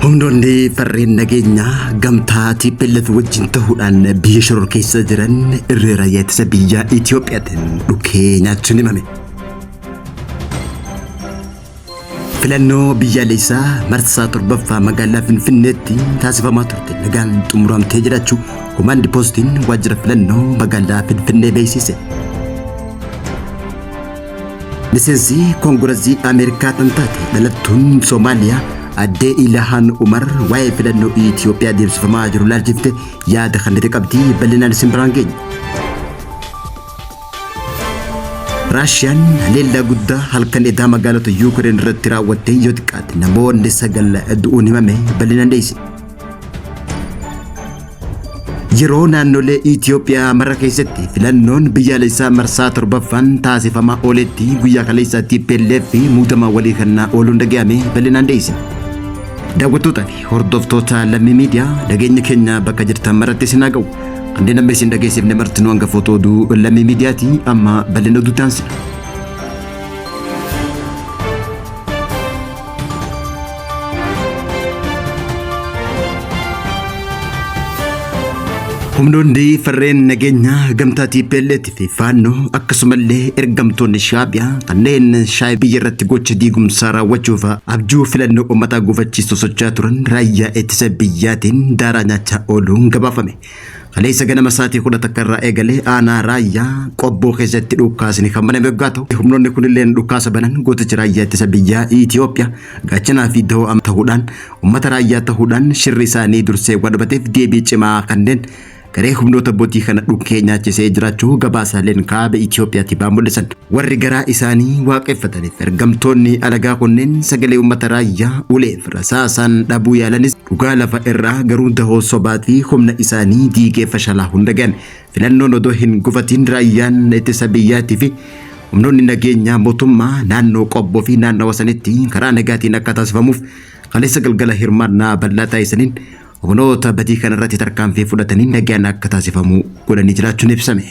Humnoonni farreen nageenyaa gamtaa TPLF wajjin ta'uudhaan biyya shoror keessa jiran irree raayyaa ittisa biyyaa Itiyoophiyaatiin dhukkee nyaachuun himame. Filannoo biyyaalessaa marsaa torbaffaa magaalaa Finfinneetti taasifamaa turte nagaan xumuramtee jiraachuu Komaandi Poostiin waajjira filannoo magaalaa Finfinnee beeksise. Miseensi Koongirasii Ameerikaa kan taate dhalattuun Soomaaliyaa addee Ilahaan Umar waa'ee filannoo Itiyoophiyaa deemsifamaa jiru laalchifte yaada kennite qabdi bal'inaan isin biraan geenya. Raashiyaan haleellaa guddaa halkan edaa magaalota Yuukireen irratti raawwatte yoo xiqqaate namoonni 9 du'uun himame bal'inaan dhiyeessina. Yeroo naannolee Itiyoophiyaa mara keessatti filannoon biyyaalessaa marsaa torbaffaan taasifamaa ooletti guyyaa kaleessaa TPLF muudama walii kennaa ooluun dhaga'ame bal'inaan dhiyeessina. Daawwattootaa fi hordoftoota Lammii Miidiyaa nageenya keenya bakka jirtan maratti isin haa ga'u. Kanneen amma isin dhageessifne martinuu hangafoota oduu Lammii Miidiyaati amma bal'ina oduu taansina. Humnoonni farreen nageenyaa gamtaa TPLF fi Faannoo akkasumallee ergamtoonni Shaabiyaa kanneen shaayii biyya irratti gocha diigumsaa raawwachuuf abjuu filannoo uummataa gufachiisu socho'aa turan raayyaa ittisa biyyaatiin daaraa nyaachaa ooluun gabaafame. Kaleessa ganama sa'aatii 11 irraa eegalee aanaa Raayyaa Qobboo keessatti dhukaasni kan baname yoggaa ta'u humnoonni kunilleen dhukaasa banan gootichi raayyaa ittisa biyyaa Itiyoophiyaa gaachanaa fi dahoo ta'uudhaan uummata raayyaa ta'uudhaan shirri isaanii dursee waan hubateef deebii cimaa kanneen garee humnoota botii kana dhukkee nyaachisee jiraachuu gabaasaaleen kaaba Itiyoophiyaatti ba'an mul'isan. Warri garaa isaanii waaqeffataniif ergamtoonni alagaa kunneen sagalee uummata raayyaa uleef rasaasaan dhabuu yaalanis dhugaa lafa irraa garuu dahoo sobaa fi humna isaanii diigee fashalaa hunda ga'an. Filannoon odoo hin gufatiin raayyaan ittisa biyyaatii fi humnoonni nageenyaa mootummaa naannoo Qobboo fi naannawa sanitti karaa nagaatiin akka taasifamuuf kaleessa galgala hirmaannaa bal'aa taasisaniin humnoota badii kanarratti tarkaanfii fudhatanii nagaan akka taasifamu godhanii jiraachuun ibsame.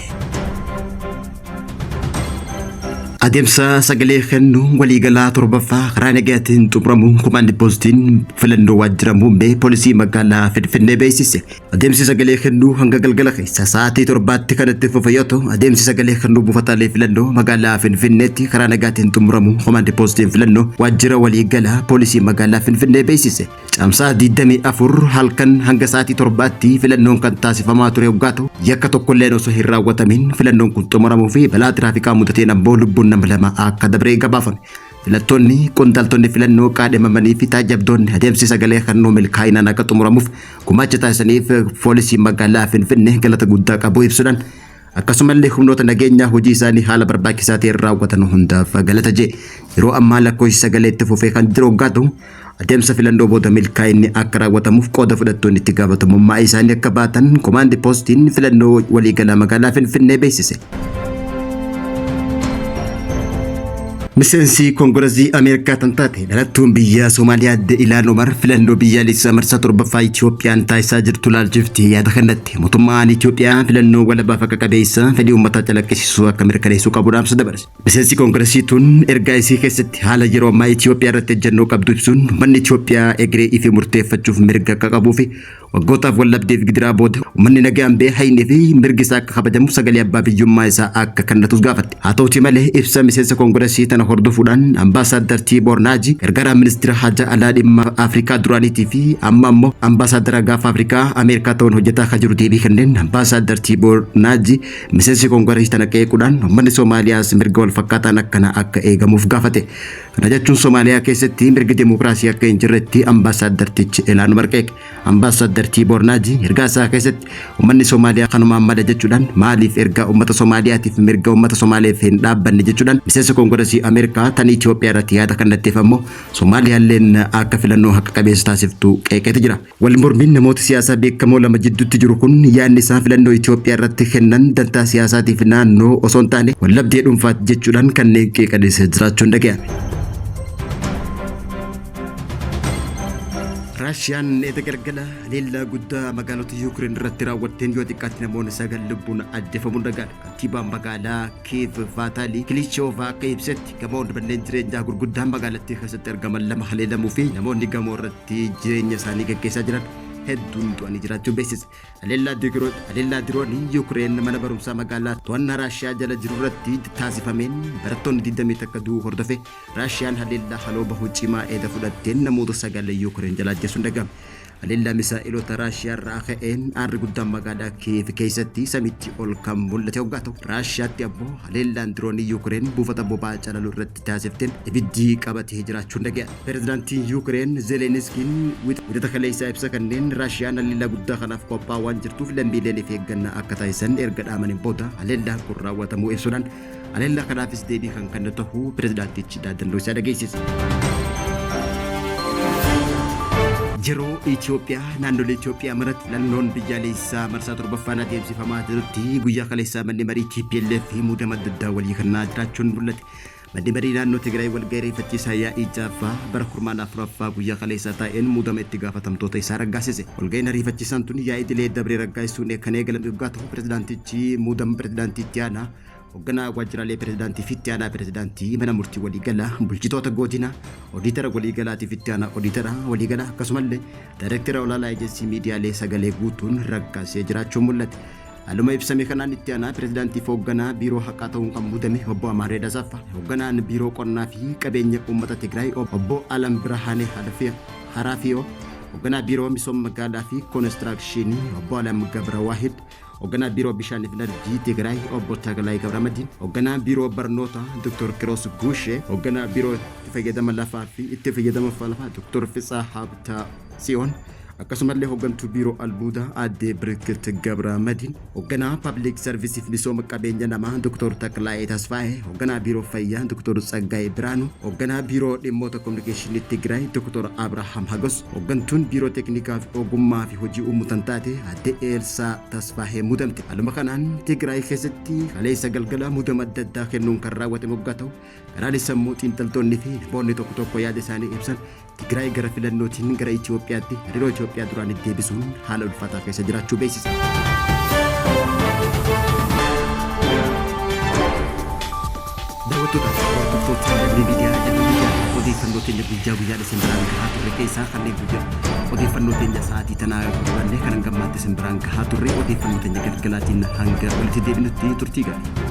Adeemsa sagalee kennuu waliigalaa torbaffaa karaa nagaatiin xumuramuun komaandi poostiin filannoo waajjira muummee poolisii magaalaa Finfinnee beeksise. Adeemsi sagalee kennuu hanga galgala keessa sa'aatii 7tti kan itti fufe yoo ta'u, adeemsi sagalee kennuu buufataalee filannoo magaalaa Finfinneetti karaa nagaatiin xumuramuu komaandi poostiin filannoo waajjira waliigalaa poolisii magaalaa Finfinnee beeksise. Caamsaa 24 halkan hanga sa'aatii 7tti filannoon kan taasifamaa ture yoggaa ta'u, yakka tokkolleen osoo hin raawwatamiin filannoon kun xumuramuu fi balaa tiraafikaa mudateen ammoo lubbuun nama 2 akka dabre gabaafame. Filattoonni, qondaaltonni filannoo qaadhimamanii fi taajjabdoonni adeemsi sagalee kennuu milkaa'inaan akka xumuramuuf gumaacha taasisaniif poolisii magaalaa Finfinnee galata guddaa qabu ibsuudhaan akkasumallee humnoota nageenyaa hojii isaanii haala barbaachisaa ta'een raawwatan hundaaf galata jee. Yeroo ammaa lakkoofsi sagalee itti fufee kan jiru hoggaa ta'u, adeemsa filannoo booda milkaa'inni akka raawwatamuuf qooda fudhattoonni itti gaafatamummaa isaanii akka baatan komaandi poostiin filannoo waliigalaa magaalaa Finfinnee beeksise. Miseensi Koongirasii Ameerikaa tan taate dhalattuun biyya Somaaliyaa Adde Ilaan Omar filannoo biyyaalessaa marsaa torbaffaa Itiyoophiyaan taasisaa jirtu ilaalchifte yaada kennatte. Mootummaan Itiyoophiyaa filannoo walabaaf haqa qabeessa fedhii uummataa calaqqisiisuu akka mirkaneessuu qabu dhaamsa dabarse. Miseensi Koongirasii tun ergaa isii keessatti haala yeroo ammaa Itiyoophiyaa irratti ejjennoo qabdu ibsuun uummanni Itiyoophiyaa egeree ifii murteeffachuuf mirga akka qabuu fi Waggootaaf waldhabdee fi gidiraa booda uummanni nagaan ba'ee hayni fi mirgi isaa akka kabajamuuf sagalee abbaa biyyummaa isaa akka kennatus gaafatte. Haa ta'utii malee ibsa miseensa Koongirasii tana hordofuudhaan Ambaasaaddar Tiiboor Naaji gargaaraa ministira haajaa alaa dhimma Afrikaa duraaniitii fi amma ammoo Ambaasaaddara gaafa Afrikaa Ameerikaa ta'uun hojjetaa akka jiru deebii kenneen Ambaasaaddar Tiiboor Naaji miseensi Koongirasii tana qeequudhaan uummanni Soomaaliyaas mirga walfakkaataan akkana akka eegamuuf gaafate. Kana jechuun Somaaliyaa keessatti mirgi demokiraasii akka hin jirretti ambaasaaddartichi Elaan Umar qeeqe. Ambaasaadder Tiiboor Naaji ergaa isaa keessatti uummanni Somaaliyaa kanumaan mala jechuudhaan maaliif ergaa uummata Somaaliyaatiif mirga uummata Somaaleef hin dhaabbanne jechuudhaan miseensa Koongirasii Ameerikaa tan Itoophiyaa irratti yaada kennatteef ammoo Somaaliyaalleen akka filannoo haqa qabeessa taasiftu qeeqeeti jira. Wal mormiin namoota siyaasaa beekamoo lama jidduutti jiru kun yaadni isaan filannoo Itoophiyaa irratti kennan dantaa siyaasaatiif naannoo osoo hin taane waldhabdee dhuunfaati jechuudhaan kanneen qeeqanis jiraachuun dhaga'ame. Raashiyaan eda galgala haleellaa guddaa magaalota Yuukireen irratti raawwatteen yoo xiqqaatti namoonni 9 lubbuun ajjeefamuun dhaga'ame. Kantiibaan magaalaa Kiiv Vaataalii Kilichoovaa akka ibsetti gamoon manneen jireenyaa gurguddaan magaalattii keessatti argaman 2 haleelamuu fi namoonni gamoo irratti jireenya isaanii gaggeessaa jiran hedduun du'anii jiraachuu beeksise. Haleellaa diroonii Yuukireen mana barumsaa magaalaa to'annaa Raashiyaa jala jiru irratti taasifameen barattoonni 21 du'uu hordofee Raashiyaan haleellaa haloo bahuu cimaa eda fudhatteen namoota 9 Yuukireen jalaa ajjeesuun dhaga'ame. Haleellaa misaa'eloota Raashiyaarraa ka'een aarri guddaan magaalaa Kiyeev keessatti samiitti ol kan mul'ate hoggaa ta'u, Raashiyaatti ammoo haleellaan diroonii Yuukireen buufata boba'aa calalu irratti taasifteen ibiddi qabatee jiraachuun dhaga'ame. Pirezidaantiin Yuukireen Zeeleeniskiin Wiixata kaleessaa ibsa kenneen Raashiyaan haleellaa guddaa kanaaf qophaa'aa waan jirtuuf lammiileen if eeggannaa akka taasisan erga dhaamaniin booda haleellaan kun raawwatamuu ibsuudhaan Haleellaa kanaafis deebii kan kennu tahuu pirezidaantichi dhaadannoo isaa dhageessise. Yeroo Itoophiyaa naannolee Itoophiyaa maratti filannoon biyyaalessaa marsaa torbaffaan adeemsifamaa jirutti guyyaa kaleessaa manni marii TPLF muudama adda addaa walii kennaa jiraachuun mul'ate. Manni marii naannoo Tigraay walgahii ariifachiisaa yaa'ii 6ffaa bara kurmaana 4ffaa guyyaa kaleessaa taa'een muudama itti gaafatamtoota isaa raggaasise. Walgahiin ariifachiisaan tun yaa'ii idilee dabree raggaasisuun kan eegalame yoggaa ta'u pirezidaantichi muudama pirezidaantii itti aanaa Hogganaa waajjiraalee pirezidaantii fi itti aanaa pirezidaantii mana murtii waliigalaa, bulchitoota godina, odiitara waliigalaatii fi itti aanaa odiitara waliigalaa akkasumallee daayirektara olaanaa ejensii miidiyaalee sagalee guutuun raggaasisee jiraachuun mul'ate. Haaluma ibsame kanaan itti aanaa pirezidaantii fi hogganaa biiroo haqaa ta'uun kan muudame obbo Amaaree Dasaffaa, hogganaan biiroo qonnaa fi qabeenya uummata Tigraay obbo Alam Birhaanee Haraafiyoo, hogganaa biiroo misooma magaalaa fi konistiraakshinii obbo Alam Gabrawaahid, Hogganaa Biiroo Bishaanii fi Inarjii Tigraay Obbo Taklaay Gabramadiin, Hogganaa Biiroo Barnootaa Dr. Kiroos Guushee, Hogganaa Biiroo Itti Fayyadama Lafaa fi Itti Fayyadama Lafaa Dr. Fitsaa Habtaa Tsiyoon, akkasumallee hoggantuu Biiroo Albuudaa Aaddee Birkit Gabramadiin, Hogganaa Pabliik Sarvisii fi Misooma Qabeenya Namaa Dr. Taklaayee Tasfaayee, Hogganaa Biiroo Fayyaa Dr. Tsaggaayee Biraanuu, Hogganaa Biiroo Dhimmoota Kominikeeshinii Tigraay Dr. Abrahaam Hagos, Hoggantuun Biiroo Teeknikaa fi Ogummaa fi Hojii Uumuu tan taate Aadde Eelsaa Tasfaahee muudamte. Haaluma kanaan Tigraay keessatti kaleessa galgala muudama adda addaa kennuun kan raawwatame hoggaa ta'u, karaanis ammoo xiinxaltoonni fi namoonni tokko tokko yaada isaanii ibsan Tigraay gara filannootiin gara Itoophiyaatti hariiroo Itoophiyaa duraanii deebisuun haala ulfaataa keessa jiraachuu beeksise. Daawwattoota fi hordoftoota Damee Miidiyaa Damee Miidiyaa odeeffannoo teenya guyyaa guyyaan isin biraan gahaa turre keessaa kanneen guyyaa odeeffannoo teenya sa'aatii tanaa qabannee kan hanga ammaatti isin biraan gahaa turre odeeffannoo teenya galgalaatiin hanga walitti deebinutti turtii gaarii.